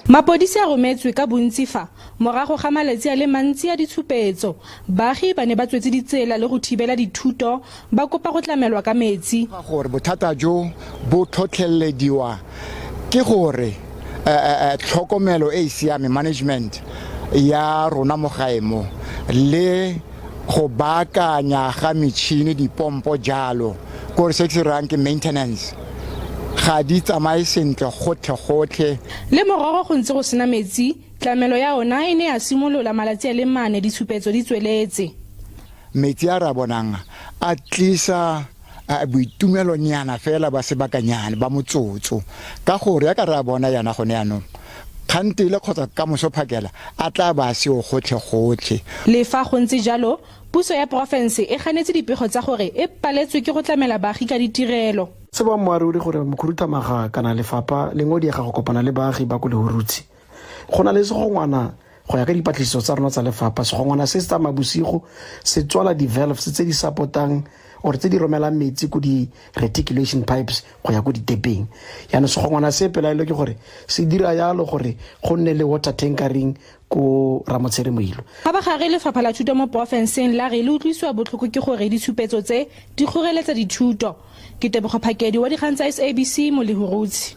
Mapodisi a rometswe ka bontsi fa morago ga malatsi a le mantsi a ditshupetso. Baagi ba ne ba tswetse ditsela le go thibela dithuto ba kopa go tlamelwa ka metsi. Gore bothata jo bo tlhotlhelediwa ke gore tlhokomelo e e siame, management, ya rona mo gae mo le go baakanya ga metšhini, dipompo jalo, kore se ke se rayang ke maintenance, ga di tsamaye sentle gotlhe-gotlhe. Le mororo go ntse go sena metsi, tlamelo ya ona e ne ya simolola malatsi a le mane ditshupetso di tsweletse. Metsi a re a bonang a tlisa boitumelonyana fela ba sebakanyana ba motsotso, ka gore yaka re a bona yana gone yanong, kgantele kgotsa kamoso phakela a tla ba a seo gotlhe-gotlhe. Le fa go ntse jalo, puso ya porofense e ganetse dipego tsa gore e paletswe ke go tlamela baagi ka ditirelo. Se boammaaruri gore mokhuduthamaga kana lefapha le ngodiega go kopana le baagi ba ko Lehurutshi. Go na le segongwana go ya ka dipatlisiso tsa rona tsa lefapha, segongwana se se tsamaya bosigo se tswala di-valves tse di support-ang or tse di romelang metsi ko di-reticulation pipes go ya ko ditepeng. Jaanong segongwana se pelaelo ke gore se dira yalo gore go nne le water tankering ko Ramotshere Moilo. Kgabagare lefapha la thuto mo porofenseng la re le utlwisiwa botlhoko ke gore ditshupetso tse di kgoreletsa dithuto. Ke Tebogo Phakedi wa dikgang tsa SABC mo Lehurutshi.